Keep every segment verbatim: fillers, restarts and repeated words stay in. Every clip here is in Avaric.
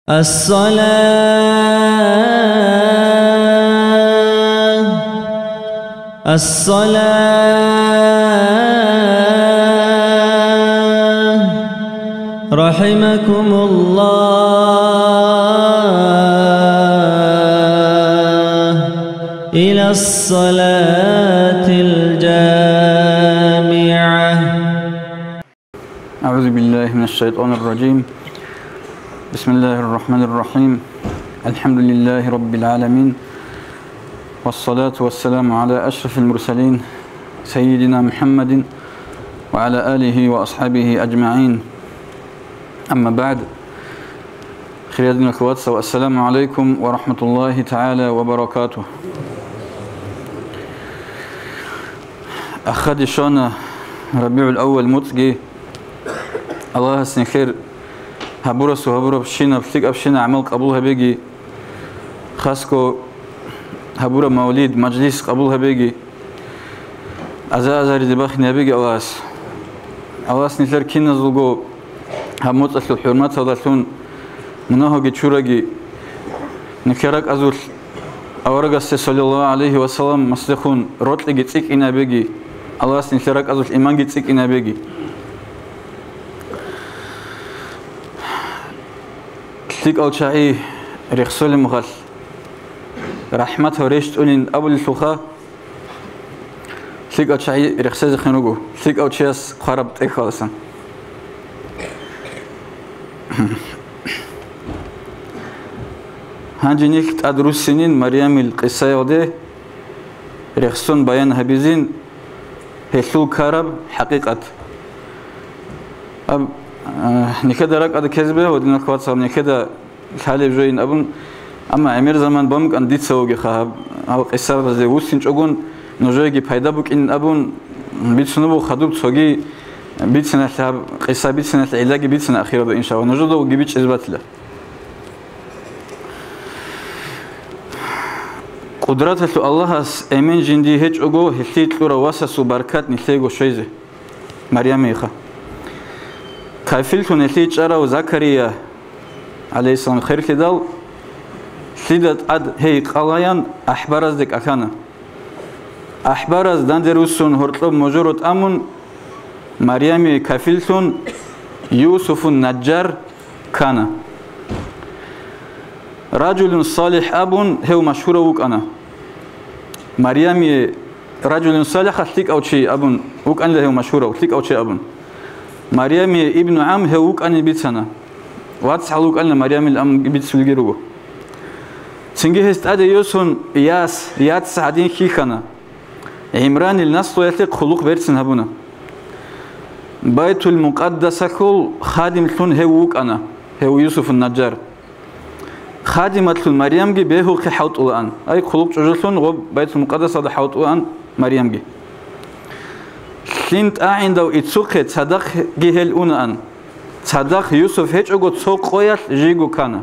الصلاة، الصلاة، رحمكم الله، إلى الصلاة الجامعة. أعوذ بالله من الشيطان الرجيم. بسم الله الرحمن الرحيم. الحمد لله رب العالمين. والصلاة والسلام على أشرف المرسلين سيدنا محمد وعلى آله وأصحابه أجمعين. أما بعد. Хириял динул вацал, ассаламу гӀалайкум ва рахӀматуллагьи тагӀала ва баракатугь. Ахаде щвана РабигӀул-аввал муцӀги. Аллагьас нилъер гьабурасул гьабурабщинаб, лъикӀабщинаб гӀамал къабул гьабеги, хасго гьабураб мавлид, мажлис къабул гьабеги, аза-азаризе бахине гьабеги Аллагьас. Аллагьас нилъер киназулго гьаб муцӀалъул хӀурматалдалъун мунагьалги чураги, нилъер ракӀазулъ аварагасде, саллаллагьу гӀалайгьи ва саллам, маслихъун рокьиги цӀикӀкӀинабеги, Аллагьас нилъер ракӀазулъ иманги цӀикӀкӀинабеги. ЛъикӀал чагӀи рехсолеб мехалъ, рахӀматал рещтӀунин абулелъулха, лъикӀал чагӀи рехсезехъин руго, лъикӀав чияс хъвараб тӀехьаласан. Гьанже нилъ тӀад руссинин Марямил къисаялде рехсон баян гьабизин гьелъул ккараб хӀакъикъат. Аб, а, нилъеда ракӀалда ккезе бегьула, динул вацал, нилъеда лъалеб жойин абун, амма гӀемер заман бан букӀан дица вугеха гьаб, гьал къисаразде вуссинчӀогун, нужееги пайда букӀин абун, бицунеб буго хадуб цоги бициналъ гьаб къиса бициналъ гӀиллаги бицина ахиралда, иншаллагь, нужеда вугеб бичӀчӀизе батила. Къудраталъул Аллагьас эмен жиндие гьечӀого гьелъие кьурав васасул баркат нилъеего щвезе, Марямиеха. Кафиллъун гьелъие чӀарав Закария, гӀалайгьиссалам, херлъидал, лъида тӀад гьей къалаян ахбаразде кӀалъана. Ахбараз данде руссун гьоркьоб можоро тӀамун, Марямие кафиллъун Юсуфун Наджар ккана. Ражулун салихӀ абун гьев машгьурав вукӀана. Марямие ражулун салихӀ, лъикӀав чи абун вукӀанила гьев машгьурав, лъикӀав чи абун. Марямие ибну гӀам гьев вукӀанин бицана. ВацгӀал вукӀанила Марямил абун бицунги руго. Цинги гьес тӀаде йосун яс, яц гӀадин хьихьана. ГӀимранил наслуялъе хъулухъ берцин гьабуна. Байтул-Мукъаддасалъул хадимлъун гьев вукӀана, гьев Юсуфун Наджар. Хадиматлъун Марямги бегьухъе хӀалтӀулаан, ай, хъулухъ чӀужулъун гъоб Байтул-Мукъаддасалда хӀалтӀулаан Марямги. Лъин тӀагӀиндав ицухъе цадахъги гьел унаан, цадахъ Юсуф гьечӀого цо къоялъ жийго ккана.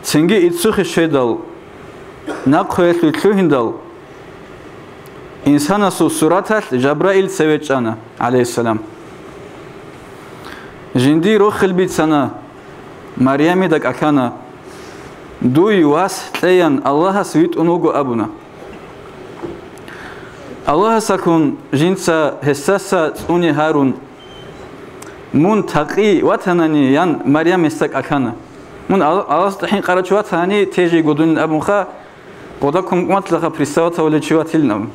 Цинги иццухъе щведал, нахъвилълъугьиндал, инсанасул сураталъ Жабраил цеве чӀана, гӀалайгьиссалам. Жиндие рохел бицана, Марямида кӀалъана, дуй вас кьеян Аллагьас витӀун вуго абуна. Аллагьасахун жинца гьесдаса цӀуне гьарун, мун такъи ватанани, ян Марям гьесда кӀалъана. Мун Ал-, Аллагьасда хӀинкъарав чи ватанани, тежей гудунин абунха, къода кумкуматлаха приставатавулев чи ватилин абун.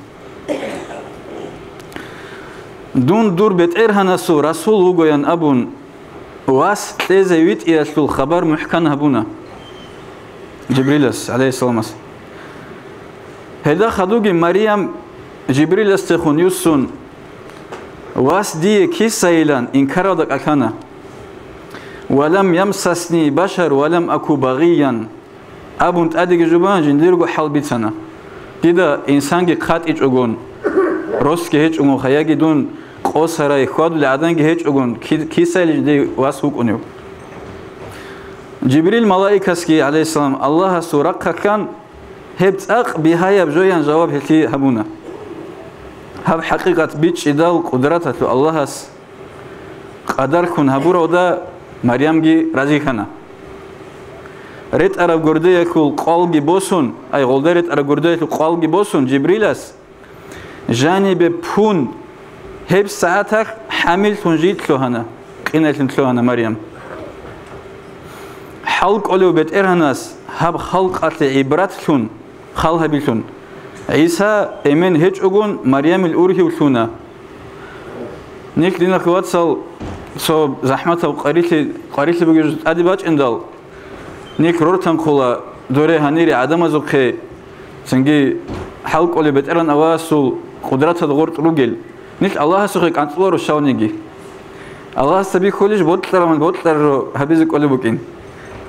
Дун дур БетӀергьанасул расул вугоян абун, вас кьезе витӀиялъул хабар мухӀкан гьабуна Жибрилас, гӀалайгьиссаламас. Гьелда хадуги Марям Жибриласдехун юссун, вас дие кисайилан инкаралда кӀалъана. «Ва лам ямсасни башар ва лам аку багъиян», абун тӀадеги жубан жиндирго хӀал бицана. Дида инсанги хъатӀичӀогон, росги гьечӀогон, хаяги дун къосарай, хьвадулел гӀаданги гьечӀогон, ки-, кисайилан жиндие вас вукӀунев. Жибрил малаикасги, гӀалайгьиссалам, Аллагьасул рахъалъан гьеб цӀакъ бигьаяб жоян жаваб гьелъие гьабуна. Гьаб хӀакъикъат бичӀчӀидал, къудраталъул Аллагьас къадар хьун гьабуралда Марямги разихьана. ретӀараб гурдеялъул къвалги босун, ай, гъолда ретӀараб гурдеялъул къвалги босун Жибрилас, жанибе пун, гьеб сагӀаталъ хӀамиллъун жий лъугьана, къиналъун лъугьана Марям. ХӀалкӀолев БетӀергьанас гьаб халкъалъе гӀибратлъун, хал гьабилъун, ГӀиса эмен гьечӀогун Марямил ургьив лъуна. Нилъ, динахъ вацал, цо захӀматаб къварилъи, къварилъи бугеб жо тӀаде бачӀиндал, нилъ рортанхъула доре гьанире гӀадамазухъе, цинги хӀалкӀолеб БетӀергьан Аллагьасул къудраталда гъоркь ругел. Нилъ Аллагьасухъе кӀанцӀуларо щавниги. Аллагьасда бихьулищ бокьараб мун бокьаро гьабизе кӀолеб букӀин.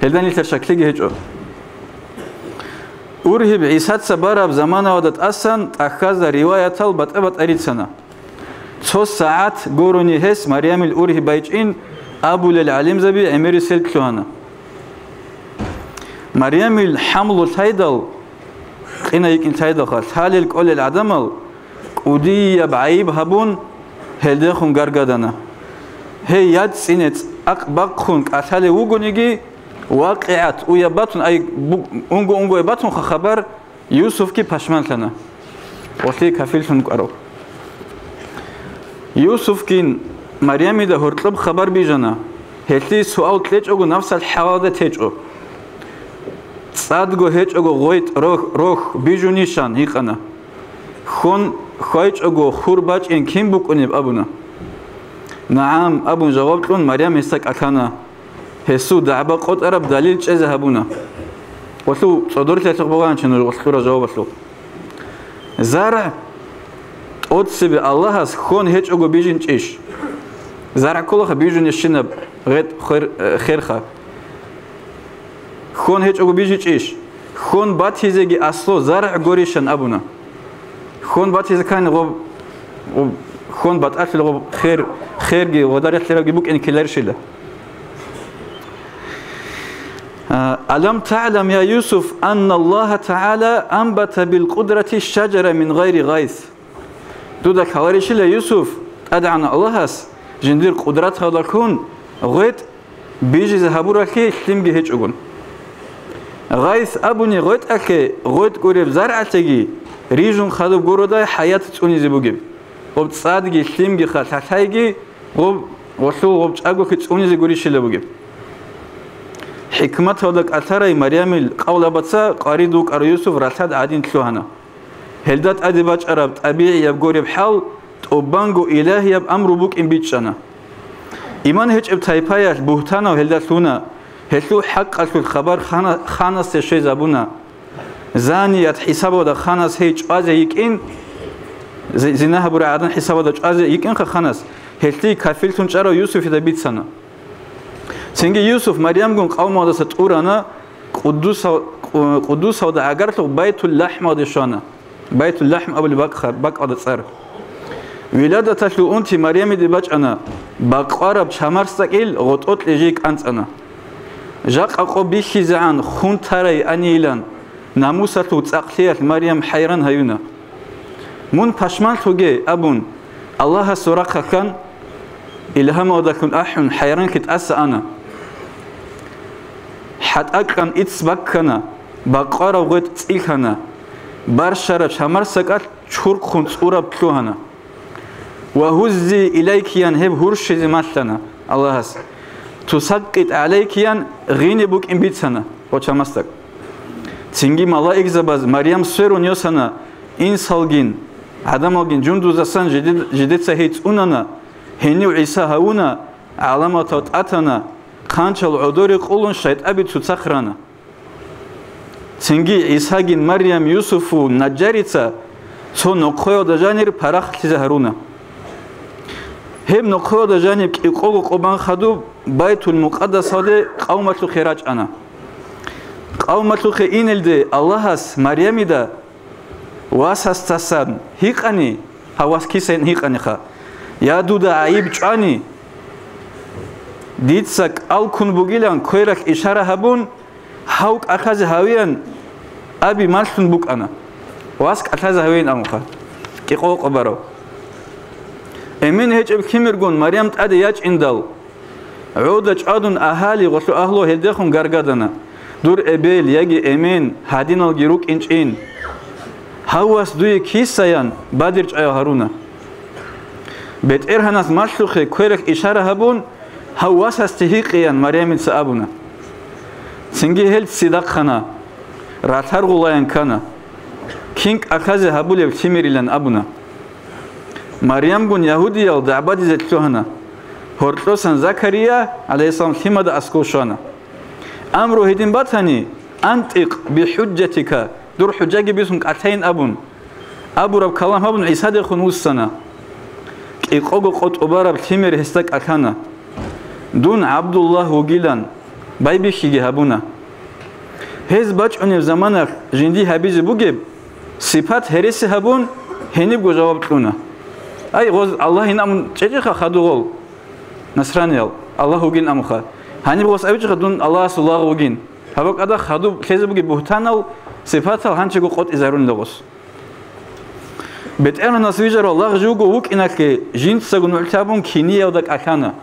Гьелда нилъер щаклъиги гьечӀо. Ургьиб ГӀисаца бараб заманалда тӀасан тӀахьазда риваятал батӀа-батӀа рицана. Цо сагӀат гурони гьес Марямил ургьиб байчӀин абулел гӀалимзаби гӀемерисел лъугьана. Марямил хӀамлу лъайдал, къина йикӀин лъайдалха, лъалел кӀолел гӀадамал кӀудияб гӀайиб гьабун, гьелдехун гаргадана. Гьей яцӀцӀине цӀакъ бахъун кӀалъалев вугониги, вакъигӀат уяб батун, ай, бу-, унго-унгояб батунха хабар, Юсуфги пашманлъана. Гъолъие кафирлъун кӀварав. Юсуфгин Марямида гьоркьоб хабар бижана, гьелъие суал кьечӀого нафсал хӀалалда течӀо. ЦӀадго гьечӀого гъветӀ рохь, рохь бижунищан гьикъана. Хьон хьвайчӀого хур бачӀин кин букӀунеб абуна. «НагӀам», – абун жаваб кьун, Марям гьесда кӀалъана. Гьесул дагӀба къотӀараб далил чӀезе гьабуна. Гъолъул цӀодорлъиялъухъ бугоанчи нуж гъолъ кьураб жавабалъул. ЗаргӀ тӀоцебе Аллагьас хьон гьечӀого бижинчӀищ? ЗаргӀ кколаха бижунищинаб гъетӀ хер-, херха. Хьон гьечӀого бижичӀищ? Хьон батизеги аслу заргӀ горищан абуна. Хьон батизе ккани гъоб, гъоб, хьон батӀалъул гъоб хер, херги гъодарихълъарабги букӀин ккеларищила? А, «Алам та'лам, я Юсуф, анна Аллагьа тагӀала анбата бил къудрати шаджара мин гъайри гъайс?» Дуда лъаларищила, Юсуф, ТӀадегӀан Аллагьас жиндир къудраталда хьун гъветӀ бижизе гьабуралъе лъимги гьечӀогун. Гъайс абуни гъветӀалъе, гъветӀ гуреб заргӀалъеги рижун хадуб гуродай хӀаят цӀунизе бугеб. Гъоб цӀадги лъимгиха лъалъайги гъоб, гъолъул гъоб чӀаголъи цӀунизе гурищила бугеб. ХӀикматалда кӀалъарай Марямил къавлабаца къварид вукӀарав Юсуф ралъад гӀадин лъугьана. Гьелда тӀаде бачӀараб тӀабигӀияб гуреб хӀал тӀубанго илагьияб амру букӀин бичӀчӀана. Иман гьечӀеб тайпаялъ бугьтанав гьелда лъуна, гьелъул хӀакъалъулъ хабар хана-, ханасде щвезабуна. Заният хӀисабалда ханас гьей чӀвазе йикӀин, зи-, зина гьабурай гӀадан хӀисабалда чӀвазе йикӀинха ханас, гьелъие кафирлъун чӀарав Юсуфида бицана. Цинги Юсуф Марямгун къавмалдаса тӀурана, къуддусал-, къу-, къуддусалда гӀагарлъухъ Байтул-ЛахӀмалде щвана. Байтул-ЛахӀм абулеб бакӀха-, бакӀалда цӀар. Виладаталъул унти Марямиде бачӀана, бакъвараб чамарсдакӀил гъотӀокье жий кӀанцӀана. Жакъа къо бихьизегӀан хун тарай анийилан, намусалъул цӀакълъиялъ Марям хӀайран гьаюна. «Мун пашманлъуге», – абун, Аллагьасул рахъалъан илгьамалдалъун ахӀун, хӀайранлъи тӀаса ана. ХӀатӀа кьан ицц баккана, бакъвараб гъветӀ цӀилъана, барщараб чамарсдакӀалъ чурхъун цӀураб лъугьана. «Ва гьуззи илайкиян», гьеб гьурщизе малъана Аллагьас. «Тусакъит гӀалайкиян», гъине букӀин бицана гъо чамасдак. Цинги малаикзабаз Марям сверун йосана, инсалгин, гӀадамалгин жундуздасан жиде-, жидеца гьей цӀунана, гьенив ГӀиса гьавуна, гӀаламатал тӀатана, хъанчал гӀодоре къулун шайтӀаби цоцахъ рана. Цинги ГӀисагин Марям Юсуфу Наджарица цо нохъоялда жанир парахлъизе гьаруна. Гьеб нохъоялда жаниб кӀикъого къо бан хадуб Байтул-Мукъадасалде къавмалъухъе рачӀана. Къавмалъухъе инелде Аллагьас Марямида васасдасан гьикъани, гьав вас кисайин гьикъаниха, я дуда гӀайиб чӀвани, дица кӀал ккун бугилан квералъ ишара гьабун, гьав кӀалъазе гьавеян аби малъун букӀана. Вас кӀалъазе гьавеян абунха, кӀикъого къо барав. Эмен гьечӀеб лъимергун Марям тӀаде ячӀиндал, гӀода чӀвадун агьали гъолъу агьлу гьелдехун гаргадана. Дур эбел яги эмен гьадиналги рукӀинчӀин, гьав вас дуе кисаян бадирчӀаял гьаруна. БетӀергьанас малъухъе квералъ ишара гьабун, гьав васасде гьикъеян Марямица абуна. Цинги гьел ццидахъана, ралъар гъулаян ккана. Кин кӀалъазе гьабулеб лъимерилан абуна. Марямгун ягьудиял дагӀбадизе лъугьана. Гьоркьосан Закария, гӀалайгьиссалам, лъимада аскӀов щвана. Амру гьедин батани, «АнтӀикъ бихӀуджатика», дур хӀужаги бицун кӀалъайин абун, абураб калам гьабун ГӀисадехун вуссана. КӀикъого къо тӀубараб лъимер гьесда кӀалъана. Дун ГӀабдуллагь вугилан байбихьиги гьабуна. Гьез бачӀунеб заманалъ жиндие гьабизе бугеб сипат гьереси гьабун, гьенибго жаваб кьуна. Ай, гъоз Аллагьин амун чӀечӀеха хадугъол насраниял, Аллагь вугин амуха. Гьаниб гъос абичӀеха дун Аллагьасул лагъ вугин. Гьаб бакӀалда хадуб лъезе бугеб бугьтанал сипатал гьанчего къотӀизарунила гъос. БетӀергьанас вижарав лагъ живго вукӀиналъе жинцаго нугӀлъи гьабун киниялда кӀалъана.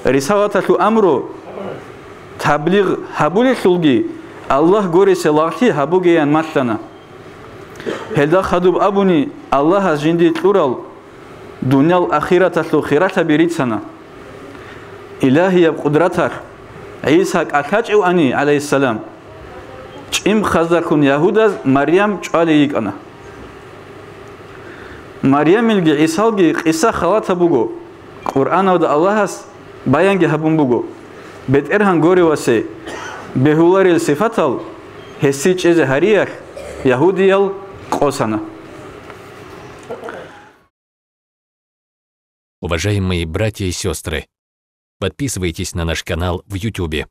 Рисалаталъул амру таблигъ гьабулелъулги Аллагь горесел лагълъи гьабугеян малъана. Гьелда хадуб абуни, Аллагьас жиндие кьурал дуниял ахираталъул хиралъаби рицана. Илагьияб къудраталъ ГӀиса кӀалъачӀевани, гӀалайгьиссалам, чӀимхъаздалъун ягьудаз Марям чӀвалей йикӀана. Марямилги ГӀисалги къиса халатаб буго, Къуръаналда Аллагьас баянги гьабун буго, БетӀергьан горевасе бегьуларел сифатал гьесие чӀезе гьариялъ ягьудиял къосана. Уважаемые братья и сестры, подписывайтесь на наш канал в Ютубе.